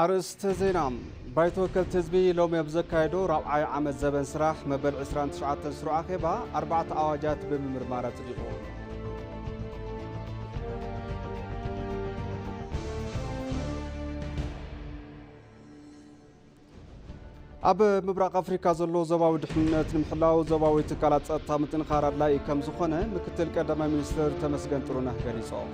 ኣርእስተ ዜና። ባይቶ ወከልቲ ህዝቢ ሎሚ ኣብ ዘካየዶ ራብዓይ ዓመት ዘበን ስራሕ መበል ዕስራን ትሽዓተን ስሩዕ ኣኼባ ኣርባዕተ ኣዋጃት ብምምርማር ኣጽዲቑ። ኣብ ምብራቕ ኣፍሪካ ዘሎ ዞባዊ ድሕንነት ንምሕላው ዞባዊ ትካላት ጸጥታ ምጥንኻር ኣድላዪ ከም ዝኾነ ምክትል ቀዳማይ ሚኒስትር ተመስገን ጥሩነህ ገሊጾም።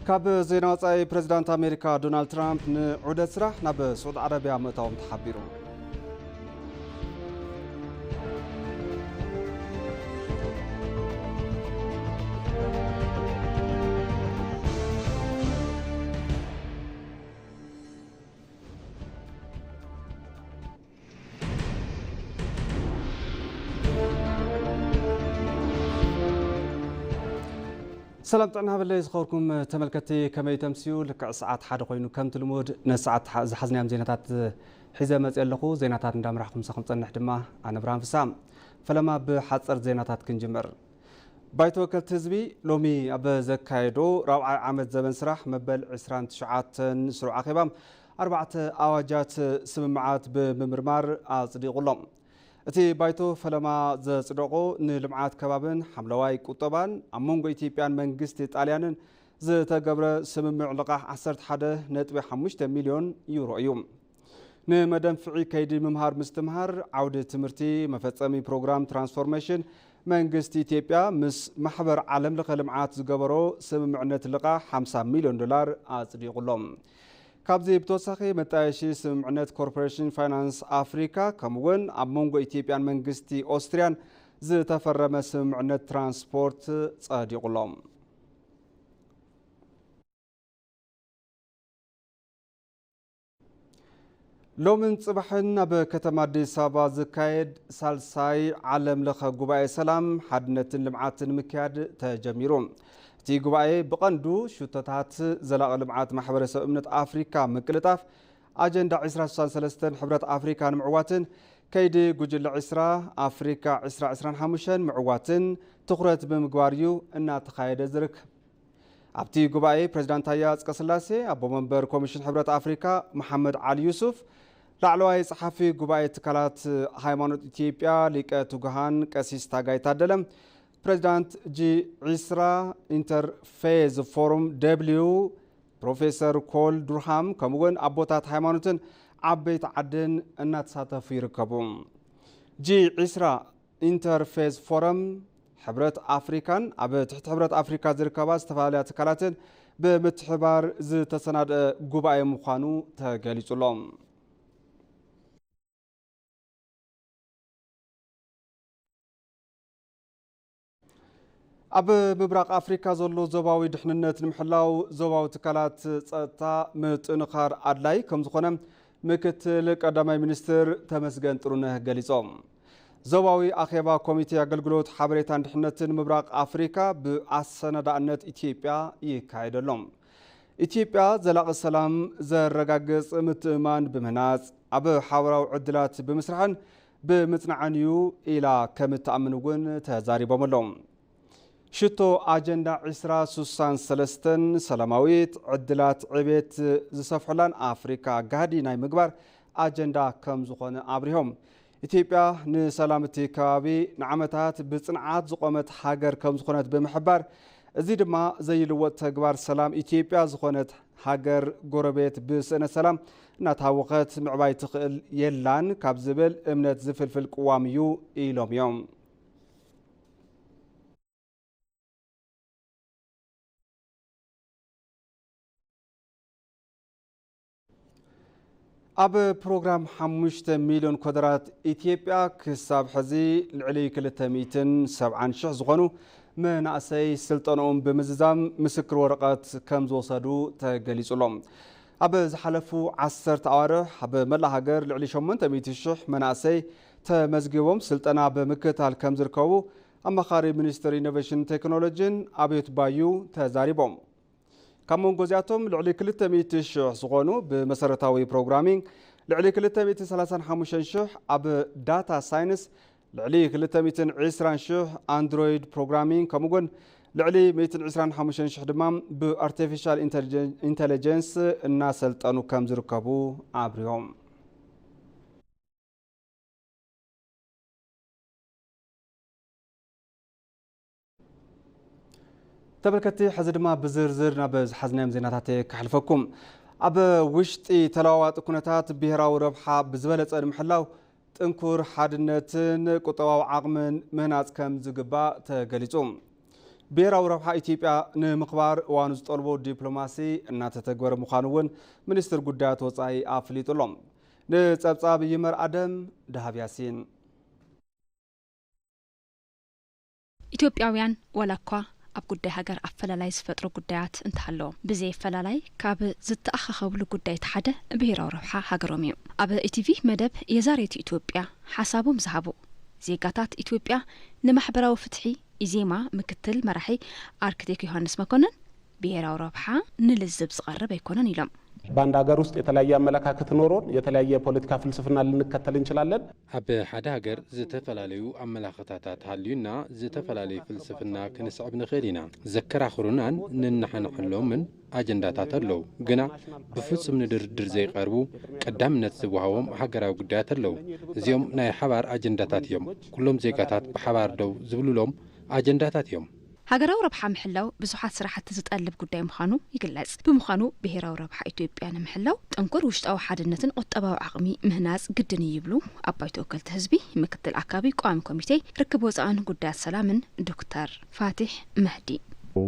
ካብ ዜና ወጻኢ፣ ፕሬዚዳንት ኣሜሪካ ዶናልድ ትራምፕ ንዑደት ስራሕ ናብ ስዑዲ ዓረብያ ምእታዎም ተሓቢሩ። ሰላም ጥዕና ሃበለይ ዝኸበርኩም ተመልከትቲ፣ ከመይ ተምስዩ? ልክዕ ሰዓት ሓደ ኮይኑ ከምቲ ልሙድ ነሰዓት ዝሓ-፣ ዝሓዝናዮም ዜናታት ሒዘ መፅእ ኣለኹ። ዜናታት እንዳምራሕኩም ምሳኹም ፀንሕ ድማ ኣነ ብርሃን ፍሳ። ፈለማ ብሓፀር ዜናታት ክንጅምር። ባይቶ ወከልቲ ህዝቢ ሎሚ ኣብ ዘካየዶ ራብዓይ ዓመት ዘበን ስራሕ መበል ዕስራን ትሽዓተን ስሩዕ ኣኼባ ኣርባዕተ ኣዋጃት ስምምዓት ብምምርማር ኣጽዲቑ ኣሎ። እቲ ባይቶ ፈለማ ዘጽደቖ ንልምዓት ከባብን ሓምለዋይ ቁጠባን ኣብ መንጎ ኢትዮጵያን መንግስቲ ጣልያንን ዝተገብረ ስምምዕ ልቓሕ ዓሰርተ ሓደ ነጥቢ ሓሙሽተ ሚልዮን ዩሮ እዩ። ንመደንፍዒ ከይዲ ምምሃር ምስትምሃር ዓውዲ ትምህርቲ መፈጸሚ ፕሮግራም ትራንስፎርሜሽን መንግስቲ ኢትዮጵያ ምስ ማሕበር ዓለም ለኸ ልምዓት ዝገበሮ ስምምዕነት ልቓሕ ሓምሳ ሚልዮን ዶላር ኣጽዲቑ ኣሎ። ካብዚ ብተወሳኺ መጣየሺ ስምምዕነት ኮርፖሬሽን ፋይናንስ ኣፍሪካ ከምኡውን ኣብ መንጎ ኢትዮጵያን መንግስቲ ኦስትሪያን ዝተፈረመ ስምምዕነት ትራንስፖርት ጸዲቑ ኣሎ። ሎምን ጽባሕን ኣብ ከተማ ኣዲስ ኣበባ ዝካየድ ሳልሳይ ዓለም ለኸ ጉባኤ ሰላም፣ ሓድነትን ልምዓትን ምክያድ ተጀሚሩ። እቲ ጉባኤ ብቐንዱ ሽቶታት ዘላቒ ልምዓት ማሕበረሰብ እምነት ኣፍሪካ ምቅልጣፍ፣ ኣጀንዳ ዕስራ ስሳን ሰለስተን ሕብረት ኣፍሪካ ንምዕዋትን ከይዲ ጉጅለ ዕስራ ኣፍሪካ ዕስራ ዕስራን ሓሙሽተን ምዕዋትን ትኹረት ብምግባር እዩ እናተኻየደ ዝርከብ። ኣብቲ ጉባኤ ፕሬዚዳንት ታየ ኣጽቀስላሴ፣ ኣቦ መንበር ኮሚሽን ሕብረት ኣፍሪካ መሓመድ ዓሊ ዩሱፍ፣ ላዕለዋይ ጸሓፊ ጉባኤ ትካላት ሃይማኖት ኢትዮጵያ ሊቀ ትጉሃን ቀሲስ ታጋይ ታደለ፣ ፕሬዚዳንት ጂ ዕስራ ኢንተርፌዝ ፎረም ደብሊዩ ፕሮፌሰር ኮል ዱርሃም ከምኡውን ኣቦታት ሃይማኖትን ዓበይቲ ዓድን እናተሳተፉ ይርከቡ። ጂ ዕስራ ኢንተርፌስ ፎረም ሕብረት ኣፍሪካን ኣብ ትሕቲ ሕብረት ኣፍሪካ ዝርከባ ዝተፈላለያ ትካላትን ብምትሕባር ዝተሰናደአ ጉባኤ ምዃኑ ተገሊጹ ኣሎ። ኣብ ምብራቕ ኣፍሪካ ዘሎ ዞባዊ ድሕንነት ንምሕላው ዞባዊ ትካላት ጸጥታ ምጥንኻር ኣድላይ ከም ዝኾነ ምክትል ቀዳማይ ሚኒስትር ተመስገን ጥሩነህ ገሊጾም። ዞባዊ ኣኼባ ኮሚቴ ኣገልግሎት ሓበሬታን ድሕነትን ምብራቕ ኣፍሪካ ብኣሰናዳእነት ኢትዮጵያ ይካየድ ኣሎ። ኢትዮጵያ ዘላቒ ሰላም ዘረጋግጽ ምትእምማን ብምህናጽ፣ ኣብ ሓበራዊ ዕድላት ብምስራሕን ብምጽናዕን እዩ ኢላ ከም እትኣምን እውን ተዛሪቦም ኣለዉ። ሽቶ ኣጀንዳ ዕስራ ስሳን ሰለስተን ሰላማዊት ዕድላት ዕቤት ዝሰፍሑላን ኣፍሪካ ጋህዲ ናይ ምግባር ኣጀንዳ ከም ዝኾነ ኣብሪሆም። ኢትዮጵያ ንሰላም እቲ ከባቢ ንዓመታት ብጽንዓት ዝቖመት ሃገር ከም ዝኾነት ብምሕባር፣ እዚ ድማ ዘይልወጥ ተግባር ሰላም ኢትዮጵያ ዝኾነት ሃገር ጎረቤት ብስእነት ሰላም እናተሃወኸት ምዕባይ ትኽእል የላን ካብ ዝብል እምነት ዝፍልፍል ቅዋም እዩ ኢሎም እዮም። ኣብ ፕሮግራም ሓሙሽተ ሚልዮን ኮደራት ኢትዮጵያ ክሳብ ሕዚ ልዕሊ ክልተ ሚእትን ሰብዓን ሽሕ ዝኾኑ መናእሰይ ስልጠንኦም ብምዝዛም ምስክር ወረቐት ከም ዝወሰዱ ተገሊጹ ኣሎ። ኣብ ዝሓለፉ ዓሰርተ ኣዋርሕ ኣብ መላእ ሃገር ልዕሊ ሸሞንተ ሚእቲ ሽሕ መናእሰይ ተመዝጊቦም ስልጠና ብምክትታል ከም ዝርከቡ ኣማኻሪ ሚኒስትር ኢኖቬሽን ቴክኖሎጂን ኣብዮት ባዩ ተዛሪቦም። ካብ መንጎ እዚኣቶም ልዕሊ ክልተ ሚእቲ ሽሕ ዝኾኑ ብመሰረታዊ ፕሮግራሚንግ፣ ልዕሊ ክልተ ሚእቲ ሰላሳን ሓሙሽተን ሽሕ ኣብ ዳታ ሳይንስ፣ ልዕሊ ክልተ ሚእትን ዕስራን ሽሕ ኣንድሮይድ ፕሮግራሚንግ ከምኡ እውን ልዕሊ ሚእትን ዕስራን ሓሙሽተን ሽሕ ድማ ብኣርቲፊሻል ኢንተሊጀን-፣ ኢንተሊጀንስ እናሰልጠኑ ከም ዝርከቡ ኣብሪሆም። ተመልከትቲ፣ ሕዚ ድማ ብዝርዝር ናብ ዝሓዝናዮም ዜናታት ከሕልፈኩም። ኣብ ውሽጢ ተለዋዋጢ ኩነታት ብሄራዊ ረብሓ ብዝበለጸ ንምሕላው ጥንኩር ሓድነትን ቁጠባዊ ዓቕምን ምህናጽ ከም ዝግባእ ተገሊጹ። ብሄራዊ ረብሓ ኢትዮጵያ ንምኽባር እዋኑ ዝጠልቦ ዲፕሎማሲ እናተተግበረ ምዃኑ እውን ሚኒስትር ጉዳያት ወጻኢ ኣፍሊጡ ኣሎ። ንጸብጻብ ይመር ኣደም፣ ደሃብ ያሲን። ኢትዮጵያውያን ዋላ እኳ ኣብ ጉዳይ ሃገር ኣፈላላይ ዝፈጥሩ ጉዳያት እንተሃለዎም፣ ብዘይ ኣፈላላይ ካብ ዝተኣኻኸብሉ ጉዳይ እቲ ሓደ ብሄራዊ ረብሓ ሃገሮም እዩ። ኣብ ኢቲቪ መደብ የዛሬቱ ኢትዮጵያ ሓሳቦም ዝሃቡ ዜጋታት ኢትዮጵያ ንማሕበራዊ ፍትሒ ኢዜማ ምክትል መራሒ ኣርክቴክ ዮሃንስ መኮንን ብሄራዊ ረብሓ ንልዝብ ዝቐርብ ኣይኮነን ኢሎም። በአንድ ሀገር ውስጥ የተለያየ አመለካከት ኖሮን የተለያየ የፖለቲካ ፍልስፍና ልንከተል እንችላለን። ኣብ ሓደ ሃገር ዝተፈላለዩ ኣመላኽታታት ሃልዩና ዝተፈላለዩ ፍልስፍና ክንስዕብ ንኽእል ኢና። ዘከራኽሩናን ንነሓንሐሎምን ኣጀንዳታት ኣለዉ፣ ግና ብፍጹም ንድርድር ዘይቐርቡ ቀዳምነት ዝወሃቦም ሃገራዊ ጉዳያት ኣለዉ። እዚኦም ናይ ሓባር ኣጀንዳታት እዮም። ኩሎም ዜጋታት ብሓባር ደው ዝብሉሎም ኣጀንዳታት እዮም። ሃገራዊ ረብሓ ምሕላው ብዙሓት ስራሕቲ ዝጠልብ ጉዳይ ምዃኑ ይግለጽ። ብምዃኑ ብሄራዊ ረብሓ ኢትዮጵያ ንምሕላው ጥንኩር ውሽጣዊ ሓድነትን ቁጠባዊ ዓቕሚ ምህናጽ ግድን እዩ ይብሉ ኣባይ ተወከልቲ ህዝቢ ምክትል ኣካቢ ቋሚ ኮሚቴ ርክብ ወጻእን ጉዳያት ሰላምን ዶክተር ፋቲሕ መህዲ።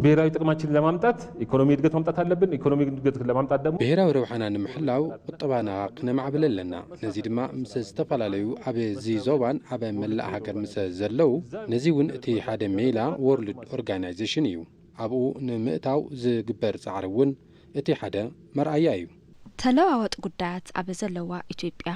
ብሔራዊ ጥቅማችንን ለማምጣት ኢኮኖሚ እድገት ማምጣት አለብን። ኢኮኖሚ እድገት ለማምጣት ደግሞ ብሔራዊ ረብሓና ንምሕላው ቁጠባና ክነማዕብል ኣለና። ነዚ ድማ ምስ ዝተፈላለዩ ኣብ እዚ ዞባን ኣብ መላእ ሃገር ምስ ዘለዉ፣ ነዚ እውን እቲ ሓደ ሜላ ወርልድ ኦርጋናይዜሽን እዩ። ኣብኡ ንምእታው ዝግበር ጻዕሪ እውን እቲ ሓደ መርኣያ እዩ። ተለዋዋጢ ጉዳያት ኣብ ዘለዋ ኢትዮጵያ፣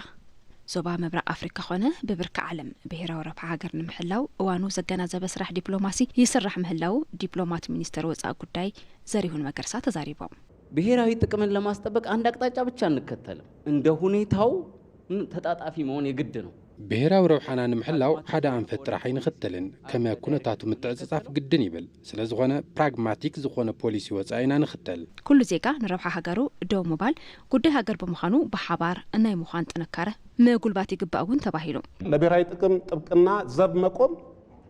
ዞባ ምብራቕ ኣፍሪካ ኾነ ብብርኪ ዓለም ብሄራዊ ረብሓ ሃገር ንምሕላው እዋኑ ዘገናዘበ ስራሕ ዲፕሎማሲ ይስራሕ ምህላው ዲፕሎማት ሚኒስቴር ወፃኢ ጉዳይ ዘሪሁን መገርሳ ተዛሪቦም። ብሔራዊ ጥቅምን ለማስጠበቅ አንድ አቅጣጫ ብቻ አንከተልም። እንደ ሁኔታው ተጣጣፊ መሆን የግድ ነው። ብሔራዊ ረብሓና ንምሕላው ሓደ ኣንፈት ጥራሕ ኣይንኽተልን። ከመ ኩነታቱ ምትዕጽጻፍ ግድን ይብል። ስለ ዝኾነ ፕራግማቲክ ዝኾነ ፖሊሲ ወጻኢ ኢና ንኽተል። ኩሉ ዜጋ ንረብሓ ሃገሩ ደው ምባል ጉዳይ ሃገር ብምዃኑ ብሓባር ናይ ምዃን ጥንካረ ምጉልባት ይግባእ እውን ተባሂሉ። ለብሔራዊ ጥቅም ጥብቅና ዘብ መቆም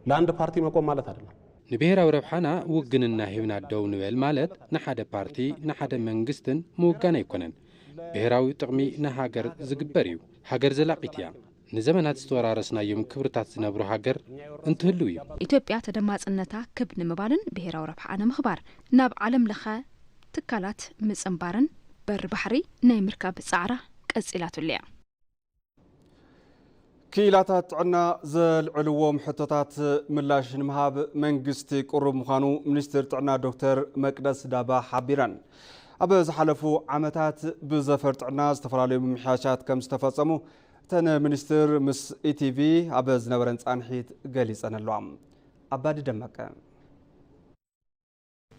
ለአንድ ፓርቲ መቆም ማለት አይደለም። ንብሔራዊ ረብሓና ውግንና ሂብና ደው ንበል ማለት ንሓደ ፓርቲ ንሓደ መንግስትን ምውጋን ኣይኮነን። ብሔራዊ ጥቕሚ ንሃገር ዝግበር እዩ። ሃገር ዘላቒት እያ። ንዘመናት ዝተወራረስናዮም ክብርታት ዝነብሩ ሃገር እንትህሉ እዩ። ኢትዮጵያ ተደማፅነታ ክብ ንምባልን ብሄራዊ ረብሓኣ ንምኽባር ናብ ዓለም ለኸ ትካላት ምፅንባርን በሪ ባሕሪ ናይ ምርካብ ፃዕራ ቀፂላትሉ እያ። ክኢላታት ጥዕና ዘልዕልዎም ሕቶታት ምላሽ ንምሃብ መንግስቲ ቅሩብ ምዃኑ ሚኒስትር ጥዕና ዶክተር መቅደስ ዳባ ሓቢረን። ኣብ ዝሓለፉ ዓመታት ብዘፈር ጥዕና ዝተፈላለዩ ምምሕያሻት ከም ዝተፈጸሙ እተን ሚኒስትር ምስ ኢቲቪ ኣብ ዝነበረን ጻንሒት ገሊጸን ኣለዋ። ኣባዲ ደመቀ።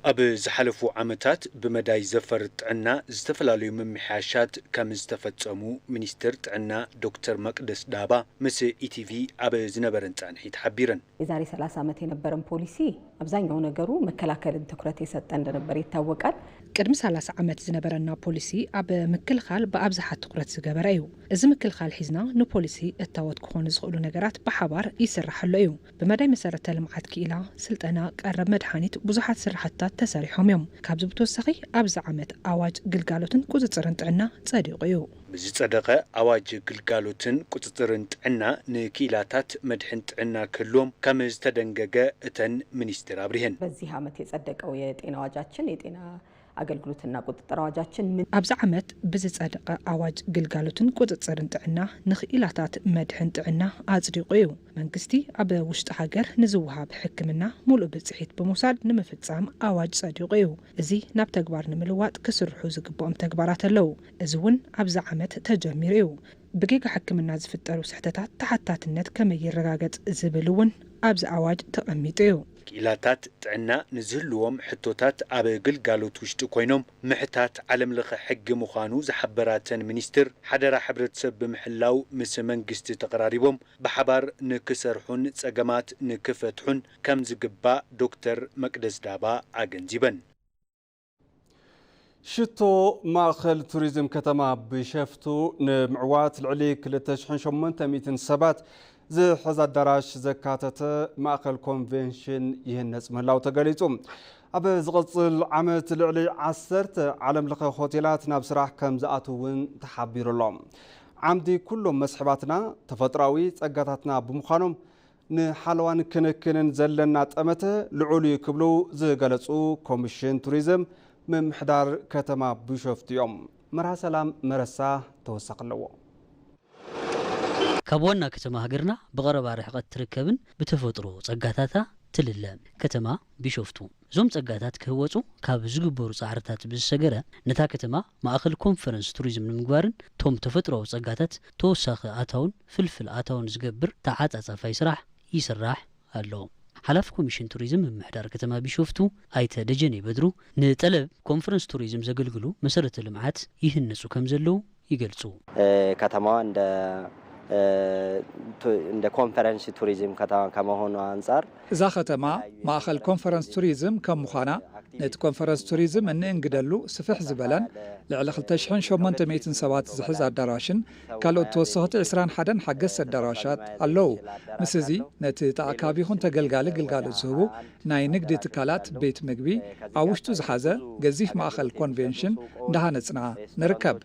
ኣብ ዝሓለፉ ዓመታት ብመዳይ ዘፈር ጥዕና ዝተፈላለዩ ምምሕያሻት ከም ዝተፈጸሙ ሚኒስትር ጥዕና ዶክተር መቅደስ ዳባ ምስ ኢቲቪ ኣብ ዝነበረን ጻንሒት ሓቢረን። የዛሬ ሠላሳ ዓመት የነበረን ፖሊሲ አብዛኛው ነገሩ መከላከልን ትኩረት የሰጠ እንደነበር ይታወቃል። ቅድሚ ሠላሳ ዓመት ዝነበረና ፖሊሲ ኣብ ምክልኻል ብኣብዝሓ ትኩረት ዝገበረ እዩ። እዚ ምክልኻል ሒዝና ንፖሊሲ እታወት ክኾኑ ዝኽእሉ ነገራት ብሓባር ይስራሓሉ እዩ። ብመዳይ መሰረተ ልምዓት ክኢላ፣ ስልጠና፣ ቀረብ መድሓኒት ብዙሓት ስራሕትታት ተሰሪሖም እዮም። ካብዚ ብተወሳኺ ኣብዚ ዓመት ኣዋጅ ግልጋሎትን ቁፅፅርን ጥዕና ጸዲቑ እዩ። ብዝጸደቐ ኣዋጅ ግልጋሎትን ቁፅፅርን ጥዕና ንክኢላታት መድሕን ጥዕና ክህልዎም ከም ዝተደንገገ እተን ሚኒስትር ኣብሪሀን። በዚህ ዓመት የጸደቀው የጤና አዋጃችን የጤና አገልግሎትና ቁጥጥር አዋጃችን ምን ኣብዚ ዓመት ብዝጸደቐ ኣዋጅ ግልጋሎትን ቁፅፅርን ጥዕና ንኽኢላታት መድሕን ጥዕና ኣጽዲቑ እዩ። መንግስቲ ኣብ ውሽጢ ሃገር ንዝወሃብ ሕክምና ሙሉእ ብፅሒት ብምውሳድ ንምፍፃም ኣዋጅ ጸዲቑ እዩ። እዚ ናብ ተግባር ንምልዋጥ ክስርሑ ዝግብኦም ተግባራት ኣለዉ። እዚ እውን ኣብዚ ዓመት ተጀሚሩ እዩ። ብጌጋ ሕክምና ዝፍጠሩ ስሕተታት ተሓታትነት ከመይ ይረጋገጽ ዝብል እውን ኣብዚ ኣዋጅ ተቐሚጡ እዩ። ክኢላታት ጥዕና ንዝህልዎም ሕቶታት ኣብ ግልጋሎት ውሽጢ ኮይኖም ምሕታት ዓለምለኸ ሕጊ ምዃኑ ዝሓበራተን ሚኒስትር፣ ሓደራ ሕብረተሰብ ብምሕላው ምስ መንግስቲ ተቐራሪቦም ብሓባር ንክሰርሑን ጸገማት ንክፈትሑን ከም ዝግባእ ዶክተር መቅደስ ዳባ ኣገንዚበን። ሽቶ ማእኸል ቱሪዝም ከተማ ቢሸፍቱ ንምዕዋት ልዕሊ ክልተ ሽሕን ሸሞንተ ሚእትን ሰባት ዝሕዝ ኣዳራሽ ዘካተተ ማእኸል ኮንቬንሽን ይህነፅ ምህላው ተገሊፁ። ኣብ ዝቕፅል ዓመት ልዕሊ ዓሰርተ ዓለም ለኸ ሆቴላት ናብ ስራሕ ከም ዝኣትው እውን ተሓቢሩ ኣሎ። ዓምዲ ኩሎም መስሕባትና ተፈጥሯዊ ፀጋታትና ብምዃኖም ንሓለዋን ክንክንን ዘለና ጠመተ ልዑል እዩ ክብሉ ዝገለፁ ኮሚሽን ቱሪዝም ምምሕዳር ከተማ ቢሾፍቱ እዮም። መርሃ ሰላም መረሳ ተወሳኺ ኣለዎ። ካብ ዋና ከተማ ሃገርና ብቐረባ ርሕቐት ትርከብን ብተፈጥሮ ጸጋታታ ትልለ ከተማ ቢሾፍቱ፣ እዞም ጸጋታት ክህወጹ ካብ ዝግበሩ ጻዕርታት ብዝሰገረ፣ ነታ ከተማ ማእኸል ኮንፈረንስ ቱሪዝም ንምግባርን ቶም ተፈጥሮኣዊ ጸጋታት ተወሳኺ ኣታውን ፍልፍል ኣታውን ዝገብር ተዓጻጻፋይ ስራሕ ይስራሕ ኣሎ። ሓላፊ ኮሚሽን ቱሪዝም ምምሕዳር ከተማ ቢሾፍቱ ኣይተ ደጀኔ በድሩ፣ ንጠለብ ኮንፈረንስ ቱሪዝም ዘገልግሉ መሰረተ ልምዓት ይህነጹ ከም ዘለዉ ይገልጹ። ከተማዋ እንደ እንደ ኮንፈረንስ ቱሪዝም ከተማ ከመሆኑ አንጻር እዛ ከተማ ማእኸል ኮንፈረንስ ቱሪዝም ከም ምዃና፣ ነቲ ኮንፈረንስ ቱሪዝም እንእንግደሉ ስፍሕ ዝበለን ልዕሊ ክልተ ሽሕን ሸሞንተ ሚእትን ሰባት ዝሕዝ ኣዳራሽን ካልኦት ተወሰኽቲ ዕስራን ሓደን ሓገዝቲ ኣዳራሻት ኣለዉ። ምስ እዚ ነቲ ተኣካቢ ይኹን ተገልጋሊ ግልጋሎት ዝህቡ ናይ ንግዲ ትካላት፣ ቤት ምግቢ ኣብ ውሽጡ ዝሓዘ ገዚፍ ማእኸል ኮንቬንሽን እንዳሃነፅና ንርከብ።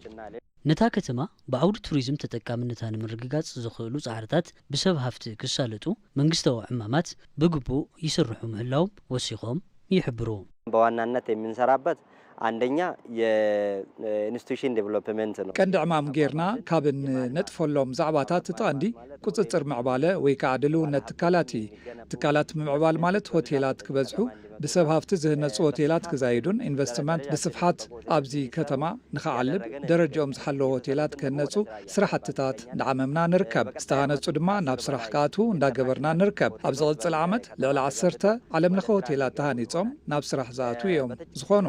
ነታ ከተማ ብዓውዲ ቱሪዝም ተጠቃምነታ ንምርግጋጽ ዘኽእሉ ጻዕርታት ብሰብ ሃፍቲ ክሳለጡ መንግስታዊ ዕማማት ብግቡእ ይስርሑ ምህላዎም ወሲኾም ይሕብሩ። በዋናነት የምንሰራበት አንደኛ የኢንስቲቱሽን ዴቨሎፕመንት ነው። ቀንዲ ዕማም ጌርና ካብ እንነጥፈሎም ዛዕባታት እቲ ቀንዲ ቁፅፅር ምዕባለ ወይ ከዓ ድልውነት ትካላት እዩ። ትካላት ምምዕባል ማለት ሆቴላት ክበዝሑ፣ ብሰብ ሃፍቲ ዝህነፁ ሆቴላት ክዛይዱን ኢንቨስትመንት ብስፍሓት ኣብዚ ከተማ ንክዓልብ ደረጃኦም ዝሓለዉ ሆቴላት ክህነፁ ስራሕትታት እንዳዓመምና ንርከብ። ዝተሃነፁ ድማ ናብ ስራሕ ክኣትዉ እንዳገበርና ንርከብ። ኣብ ዝቕፅል ዓመት ልዕሊ ዓሰርተ ዓለም ለኸ ሆቴላት ተሃኒፆም ናብ ስራሕ ዝኣትዉ እዮም ዝኾኑ።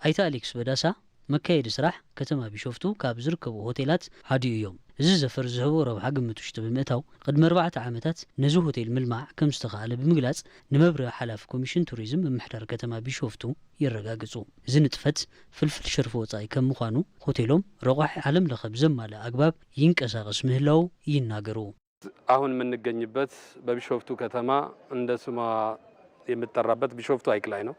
ኣይተ ኣሌክስ በዳሳ፣ መካየዲ ስራሕ ከተማ ቢሾፍቱ ካብ ዝርከቡ ሆቴላት ሓዲኡ እዮም። እዚ ዘፈር ዝህቦ ረብሓ ግምት ውሽጢ ብምእታው፣ ቅድሚ ኣርባዕተ ዓመታት ነዚ ሆቴል ምልማዕ ከም ዝተኻእለ ብምግላጽ፣ ንመብርሂ ሓላፊ ኮሚሽን ቱሪዝም ምምሕዳር ከተማ ቢሾፍቱ የረጋግጹ። እዚ ንጥፈት ፍልፍል ሸርፊ ወጻኢ ከም ምዃኑ፣ ሆቴሎም ረቋሒ ዓለም ለኸ ብዘማልእ ኣግባብ ይንቀሳቐስ ምህላዉ ይናገሩ። አሁን የምንገኝበት በቢሾፍቱ ከተማ እንደ ስሟ የምትጠራበት ቢሾፍቱ ሐይቅ ላይ ነው።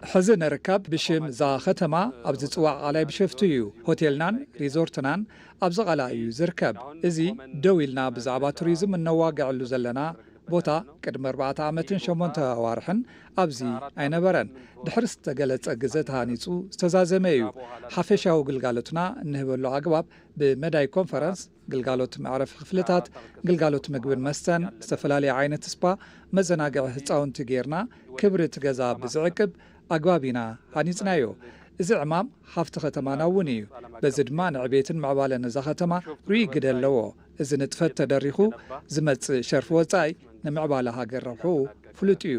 ሕዚ ንርከብ ብሽም እዛ ከተማ ኣብ ዝፅዋዕ ቃላይ ቢሾፍቱ እዩ። ሆቴልናን ሪዞርትናን ኣብዚ ቃላይ እዩ ዝርከብ። እዚ ደው ኢልና ብዛዕባ ቱሪዝም እነዋግዐሉ ዘለና ቦታ ቅድሚ ኣርባዕተ ዓመትን ሸሞንተ ኣዋርሕን ኣብዚ ኣይነበረን። ድሕሪ ዝተገለፀ ግዘ ተሃኒፁ ዝተዛዘመ እዩ። ሓፈሻዊ ግልጋሎትና እንህበሉ ኣግባብ ብመዳይ ኮንፈረንስ፣ ግልጋሎት መዕረፊ ክፍልታት፣ ግልጋሎት ምግብን መስተን፣ ዝተፈላለዩ ዓይነት ስፓ፣ መዘናግዒ ህፃውንቲ ጌርና ክብሪ እቲ ገዛ ብዝዕቅብ ኣግባብ ኢና ሃኒፅናዮ። እዚ ዕማም ሃፍቲ ከተማና እውን እዩ። በዚ ድማ ንዕቤትን ምዕባለን እዛ ከተማ ርኡይ ግደ ኣለዎ። እዚ ንጥፈት ተደሪኹ ዝመፅእ ሸርፊ ወፃኢ ንምዕባለ ሃገር ረብሕኡ ፍሉጥ እዩ።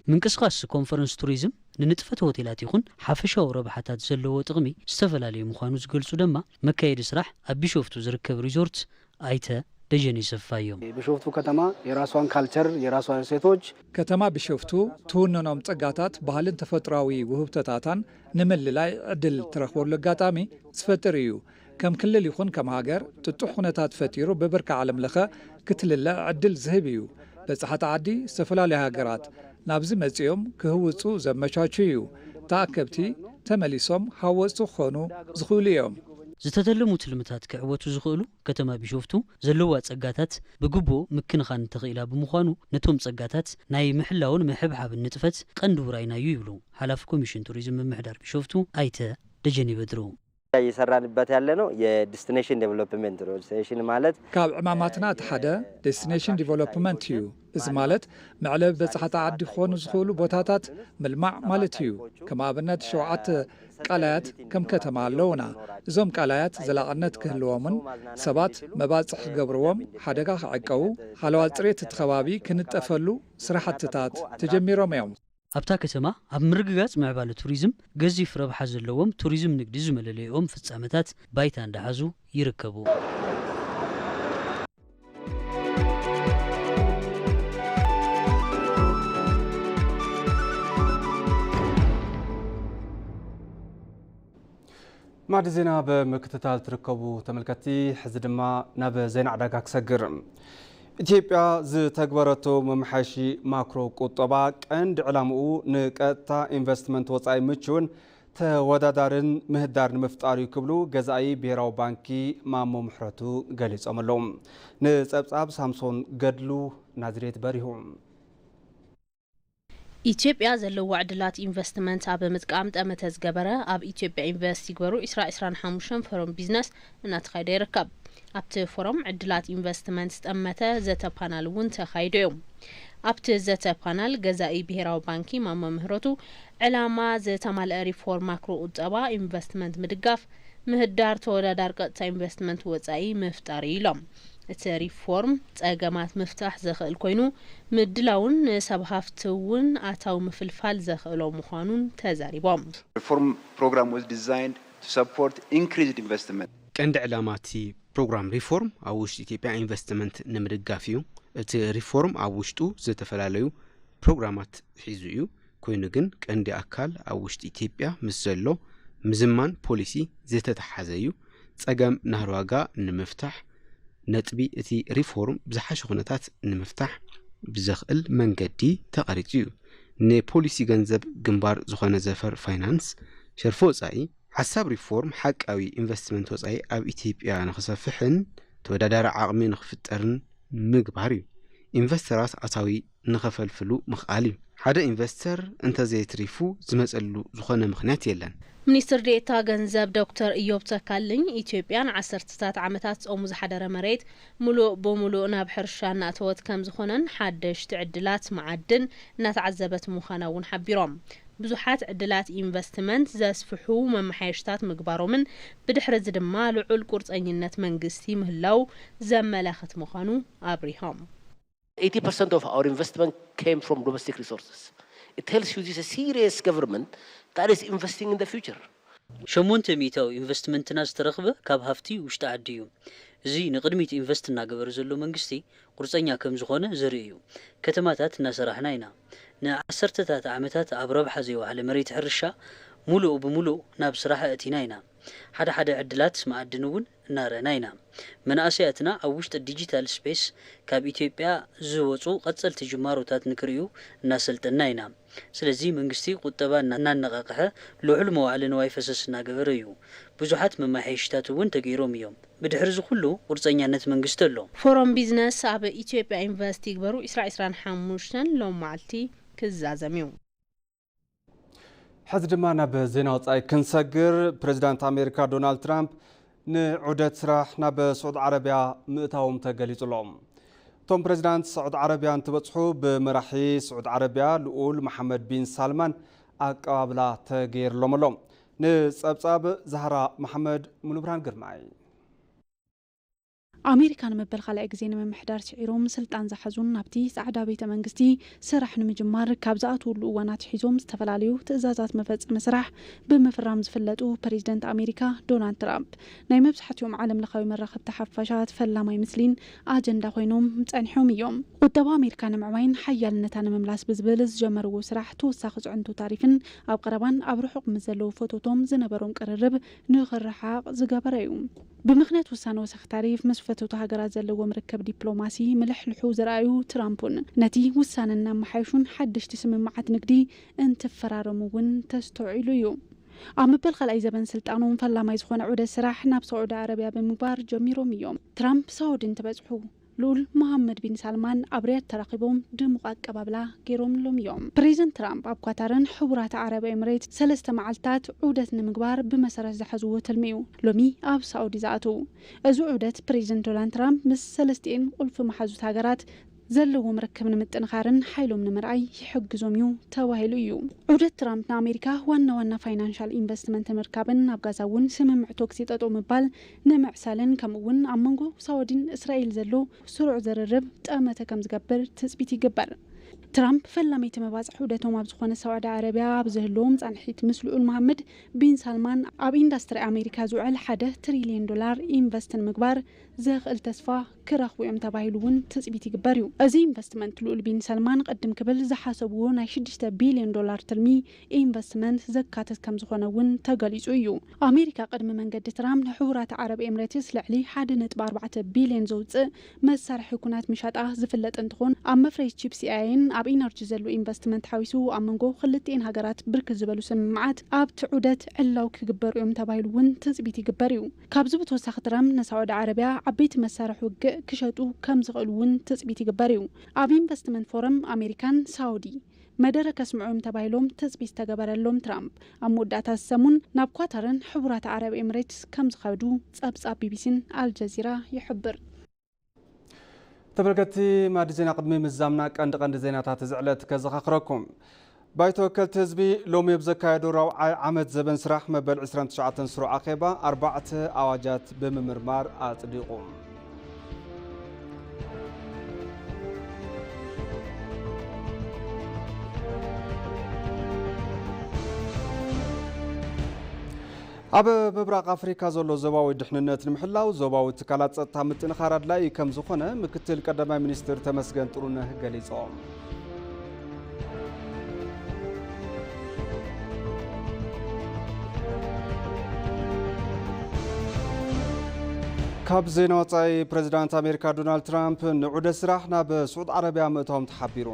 ምንቅስቓስ ኮንፈረንስ ቱሪዝም ንንጥፈት ሆቴላት ይኹን ሓፈሻዊ ረብሓታት ዘለዎ ጥቕሚ ዝተፈላለዩ ምዃኑ ዝገልጹ ድማ መካየዲ ስራሕ ኣብ ቢሾፍቱ ዝርከብ ሪዞርት ኣይተ ደጀኔ ሰፋ እዮም። ቢሾፍቱ ከተማ የራሷን ካልቸር የራሷን እሴቶች ከተማ ቢሾፍቱ ትውንኖም ጸጋታት ባህልን ተፈጥሯዊ ውህብቶታታን ንምልላይ ዕድል ትረኽበሉ ኣጋጣሚ ዝፈጥር እዩ። ከም ክልል ይኹን ከም ሃገር ጥጡሕ ኩነታት ፈጢሩ ብብርኪ ዓለም ለኸ ክትልለ ዕድል ዝህብ እዩ። በጻሕቲ ዓዲ ዝተፈላለዩ ሃገራት ናብዚ መጺኦም ክህውጹ ዘመቻቹ እዩ። ተኣከብቲ ተመሊሶም ሃወጽቲ ክኾኑ ዝኽእሉ እዮም። ዝተተለሙ ትልምታት ክዕወቱ ዝኽእሉ ከተማ ቢሾፍቱ ዘለዋ ጸጋታት ብግቡእ ምክንኻን እንተኽኢላ ብምዃኑ ነቶም ጸጋታት ናይ ምሕላውን ምሕብሓብን ንጥፈት ቀንዲ ውራይና እዩ ይብሉ ሓላፊ ኮሚሽን ቱሪዝም ምምሕዳር ቢሾፍቱ ኣይተ ደጀኔ በድሩ። እየሰራንበት ያለ ነው የዲስቲኔሽን ዴቨሎፕመንት ነው። ዲስቲኔሽን ማለት ካብ ዕማማትና እቲ ሓደ ዴስቲኔሽን ዲቨሎፕመንት እዩ። እዚ ማለት መዕለቢ በጻሕቲ ዓዲ ክኾኑ ዝኽእሉ ቦታታት ምልማዕ ማለት እዩ። ከም ኣብነት ሸውዓተ ቃላያት ከም ከተማ ኣለውና። እዞም ቃላያት ዘላቕነት ክህልዎምን ሰባት መባፅሕ ክገብርዎም፣ ሓደጋ ክዕቀቡ፣ ሃለዋ ፅሬት እቲ ከባቢ ክንጠፈሉ ስራሕትታት ተጀሚሮም እዮም። ኣብታ ከተማ ኣብ ምርግጋፅ ምዕባለ ቱሪዝም ገዚፍ ረብሓ ዘለዎም ቱሪዝም ንግዲ ዝመለለይኦም ፍፃመታት ባይታ እንዳሓዙ ይርከቡ። ማዕዲ ዜና ብምክትታል ትርከቡ ተመልከትቲ፣ ሕዚ ድማ ናብ ዜና ዕዳጋ ክሰግር። ኢትዮጵያ ዝተግበረቶ መመሓየሺ ማክሮ ቁጠባ ቀንዲ ዕላምኡ ንቀጥታ ኢንቨስትመንት ወፃኢ ምቹውን ተወዳዳርን ምህዳር ንምፍጣር እዩ ክብሉ ገዛኢ ብሄራዊ ባንኪ ማሞ ምሕረቱ ገሊፆም ኣለዉ። ንፀብፃብ ሳምሶን ገድሉ ናዝሬት በሪሁ። ኢትዮጵያ ዘለዋ ዕድላት ኢንቨስትመንት ኣብ ምጥቃም ጠመተ ዝገበረ ኣብ ኢትዮጵያ ኢንቨስት ይግበሩ ዕስራ ዕስራን ሓሙሽተን ፎረም ቢዝነስ እናተኻየደ ይርከብ። ኣብቲ ፎረም ዕድላት ኢንቨስትመንት ዝጠመተ ዘተ ፓናል እውን ተኻይዱ እዩ። ኣብቲ ዘተ ፓናል ገዛኢ ብሄራዊ ባንኪ ማሞ ምህረቱ ዕላማ ዝተማልአ ሪፎርም ማክሮ ቁጠባ ኢንቨስትመንት ምድጋፍ ምህዳር ተወዳዳር ቀጥታ ኢንቨስትመንት ወፃኢ ምፍጣር እዩ ኢሎም። እቲ ሪፎርም ፀገማት ምፍታሕ ዘኽእል ኮይኑ ምድላውን ንሰብ ሃፍቲ እውን ኣታዊ ምፍልፋል ዘኽእሎ ምዃኑን ተዛሪቦም። Reform program was designed to support increased investment. ቀንዲ ዕላማ እቲ ፕሮግራም ሪፎርም ኣብ ውሽጢ ኢትዮጵያ ኢንቨስትመንት ንምድጋፍ እዩ። እቲ ሪፎርም ኣብ ውሽጡ ዝተፈላለዩ ፕሮግራማት ሒዙ እዩ። ኮይኑ ግን ቀንዲ ኣካል ኣብ ውሽጢ ኢትዮጵያ ምስ ዘሎ ምዝማን ፖሊሲ ዝተተሓዘ እዩ። ጸገም ናህሪ ዋጋ ንምፍታሕ ነጥቢ እቲ ሪፎርም ብዝሓሸ ኩነታት ንምፍታሕ ብዘኽእል መንገዲ ተቐሪጹ እዩ። ንፖሊሲ ገንዘብ ግንባር ዝኾነ ዘፈር ፋይናንስ ሸርፊ ወጻኢ ሓሳብ ሪፎርም ሓቃዊ ኢንቨስትመንት ወጻኢ ኣብ ኢትዮጵያ ንኽሰፍሕን ተወዳዳሪ ዓቕሚ ንኽፍጠርን ምግባር እዩ። ኢንቨስተራት ኣታዊ ንኸፈልፍሉ ምኽኣል እዩ። ሓደ ኢንቨስተር እንተዘየትሪፉ ዝመፀሉ ዝኾነ ምኽንያት የለን። ሚኒስትር ዴኤታ ገንዘብ ዶክተር እዮብ ተካልኝ ኢትዮጵያ ንዓሰርተታት ዓመታት ጾሙ ዝሓደረ መሬት ሙሉእ ብሙሉእ ናብ ሕርሻ እናእተወት ከም ዝኾነን ሓደሽቲ ዕድላት መዓድን እናተዓዘበት ምዃና እውን ሓቢሮም። ብዙሓት ዕድላት ኢንቨስትመንት ዘስፍሑ መመሓየሽታት ምግባሮምን ብድሕሪ እዚ ድማ ልዑል ቁርፀኝነት መንግስቲ ምህላው ዘመላኽት ምዃኑ ኣብሪሆም። Eighty percent of our investment came from domestic resources. It tells you this is a serious government that is investing in the future. ሸሞንተ ሚእታዊ ኢንቨስትመንትና ዝተረኽበ ካብ ሃፍቲ ውሽጢ ዓዲ እዩ። እዚ ንቕድሚት ኢንቨስት እናገበረ ዘሎ መንግስቲ ቁርፀኛ ከም ዝኾነ ዘርኢ እዩ። ከተማታት እናሰራሕና ኢና። ንዓሰርተታት ዓመታት ኣብ ረብሓ ዘይወዓለ መሬት ሕርሻ ሙሉእ ብሙሉእ ናብ ስራሕ ኣእቲና ኢና። ሓደ ሓደ ዕድላት መኣድን እውን እናረእና ኢና። መናእሰያትና ኣብ ውሽጢ ዲጂታል ስፔስ ካብ ኢትዮጵያ ዝወፁ ቀፀልቲ ጅማሮታት ንክርእዩ እናሰልጠና ኢና። ስለዚ መንግስቲ ቁጠባ እናነቃቅሐ ልዑል መዋዕለ ንዋይ ፈሰስ እናገበረ እዩ። ብዙሓት መመሓየሽታት እውን ተገይሮም እዮም። ብድሕሪ እዚ ኩሉ ቁርፀኛነት መንግስቲ ኣሎ። ፎረም ቢዝነስ ኣብ ኢትዮጵያ ኢንቨስት ይግበሩ ዕስራ ዕስራን ሓሙሽተን ሎም መዓልቲ ክዛዘም እዩ። ሕዚ ድማ ናብ ዜና ወፃኢ ክንሰግር። ፕሬዚዳንት ኣሜሪካ ዶናልድ ትራምፕ ንዑደት ስራሕ ናብ ስዑድ ዓረብያ ምእታዎም ተገሊጹ ኣሎ። እቶም ፕሬዚዳንት ስዑድ ዓረብያ እንትበጽሑ ብመራሒ ስዑድ ዓረብያ ልኡል መሓመድ ቢን ሳልማን ኣቀባብላ ተገይርሎም ኣሎ። ንጸብጻብ ዛህራ መሓመድ፣ ሙሉብርሃን ግርማይ። ኣሜሪካ ንመበል ካልኣይ ግዜ ንምምሕዳር ስዒሮም ስልጣን ዝሓዙን ናብቲ ጻዕዳ ቤተ መንግስቲ ስራሕ ንምጅማር ካብ ዝኣትውሉ እዋን ኣትሒዞም ዝተፈላለዩ ትእዛዛት መፈጸሚ ስራሕ ብምፍራም ዝፍለጡ ፕሬዚደንት ኣሜሪካ ዶናልድ ትራምፕ ናይ መብዛሕትኦም ዓለም ለኻዊ መራኸብቲ ሓፋሻት ፈላማይ ምስሊን ኣጀንዳ ኮይኖም ጸኒሖም እዮም። ቁጠባ ኣሜሪካ ንምዕባይን ሓያልነታ ንምምላስ ብዝብል ዝጀመርዎ ስራሕ ተወሳኺ ጽዕንቶ ታሪፍን ኣብ ቀረባን ኣብ ርሑቕ ምስ ዘለዉ ፈተውቶም ዝነበሮም ቅርርብ ንኽረሓቕ ዝገበረ እዩ። ብምኽንያት ውሳነ ወሰኽ ታሪፍ ምስ ፈተውቲ ሃገራት ዘለዎም ርክብ ዲፕሎማሲ ምልሕልሑ ዝረኣዩ ትራምፕ እውን ነቲ ውሳነ እናመሓየሹን ሓደሽቲ ስምምዓት ንግዲ እንትፈራረሙ እውን ተስተውዒሉ እዩ። ኣብ መበል ካልኣይ ዘበን ስልጣኖም ፈላማይ ዝኾነ ዑደት ስራሕ ናብ ሳዑዲ ዓረብያ ብምግባር ጀሚሮም እዮም። ትራምፕ ሳዑዲ እንትበጽሑ ልኡል መሃመድ ቢን ሳልማን ኣብ ሪያድ ተራኺቦም ድሙቕ ኣቀባብላ ገይሮምሎም እዮም። ፕሬዚደንት ትራምፕ ኣብ ኳታርን ሕቡራት ዓረብ ኤምሬት ሰለስተ መዓልታት ዑደት ንምግባር ብመሰረት ዝሓዝዎ ትልሚ እዩ ሎሚ ኣብ ሳዑዲ ዝኣትዉ። እዚ ዑደት ፕሬዚደንት ዶናልድ ትራምፕ ምስ ሰለስቲኤን ቁልፊ መሓዙት ሃገራት ዘለዎም ርክብ ንምጥንኻርን ሓይሎም ንምርኣይ ይሕግዞም እዩ ተባሂሉ እዩ። ዑደት ትራምፕ ንኣሜሪካ ዋና ዋና ፋይናንሻል ኢንቨስትመንት ንምርካብን ኣብ ጋዛ እውን ስምምዕ ቶክሲ ጠጠው ምባል ንምዕሳልን ከምኡ እውን ኣብ መንጎ ሳውዲን እስራኤል ዘሎ ስሩዕ ዝርርብ ጠመተ ከም ዝገብር ትፅቢት ይግበር። ትራምፕ ፈላመይቲ መባፅሒ ዑደቶም ኣብ ዝኾነ ሳውዲ ዓረቢያ ኣብ ዝህልዎም ፃንሒት ምስ ልኡል መሃመድ ቢን ሳልማን ኣብ ኢንዳስትሪ ኣሜሪካ ዝውዕል ሓደ ትሪልዮን ዶላር ኢንቨስት ንምግባር ዘኽእል ተስፋ ክረኽቡ እዮም ተባሂሉ እውን ትፅቢት ይግበር እዩ። እዚ ኢንቨስትመንት ልኡል ቢን ሰልማን ቅድም ክብል ዝሓሰብዎ ናይ ሽዱሽተ ቢልዮን ዶላር ትልሚ ኢንቨስትመንት ዘካተት ከም ዝኾነ እውን ተገሊፁ እዩ። ኣሜሪካ ቅድሚ መንገዲ ትራምፕ ንሕቡራት ዓረብ ኤምሬትስ ልዕሊ ሓደ ነጥቢ ኣርባዕተ ቢልዮን ዘውፅእ መሳርሒ ኩናት ምሻጣ ዝፍለጥ እንትኾን ኣብ መፍረይ ቺፕስ ኤኣይን ኣብ ኢነርጂ ዘሎ ኢንቨስትመንት ሓዊሱ ኣብ መንጎ ክልቲኤን ሃገራት ብርክት ዝበሉ ስምምዓት ኣብቲ ዑደት ዕላው ክግበሩ እዮም ተባሂሉ እውን ትፅቢት ይግበር እዩ። ካብዚ ብተወሳኺ ትራምፕ ንሳዑዲ ዓረቢያ ዓበይቲ መሳርሒ ውግእ ክሸጡ ከም ዝኽእሉ እውን ትፅቢት ይግበር እዩ። ኣብ ኢንቨስትመንት ፎረም ኣሜሪካን ሳውዲ መደረ ከስምዑ እዮም ተባሂሎም ትፅቢት ዝተገበረሎም ትራምፕ ኣብ መወዳእታ እዚ ሰሙን ናብ ኳታርን ሕቡራት ዓረብ ኤምሬትስ ከም ዝኸዱ ፀብፃብ ቢቢሲን ኣልጀዚራ ይሕብር። ተመልከትቲ ማዕዲ ዜና ቅድሚ ምዛምና ቀንዲ ቀንዲ ዜናታት እዚ ዕለት ከዘኻኽረኩም። ባይቶ ወከልቲ ህዝቢ ሎሚ ኣብ ዘካየዶ ራብዓይ ዓመት ዘበን ስራሕ መበል ዕስራን ትሽዓተን ስሩዕ ኣኼባ ኣርባዕተ ኣዋጃት ብምምርማር ኣጽዲቑ። ኣብ ምብራቕ ኣፍሪካ ዘሎ ዞባዊ ድሕንነት ንምሕላው ዞባዊ ትካላት ጸጥታ ምጥንኻር ኣድላዪ ከም ዝኾነ ምክትል ቀዳማይ ሚኒስትር ተመስገን ጥሩነህ ገሊጾም። ካብ ዜና ወጻኢ፣ ፕሬዚዳንት ኣሜሪካ ዶናልድ ትራምፕ ንዑደት ስራሕ ናብ ስዑድ ዓረብያ ምእታዎም ተሓቢሩ።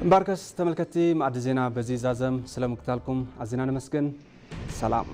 እምበኣርከስ ተመልከትቲ፣ ማዕዲ ዜና በዚ ይዛዘም። ስለ ምክታልኩም ኣዚና ነመስግን። ሰላም።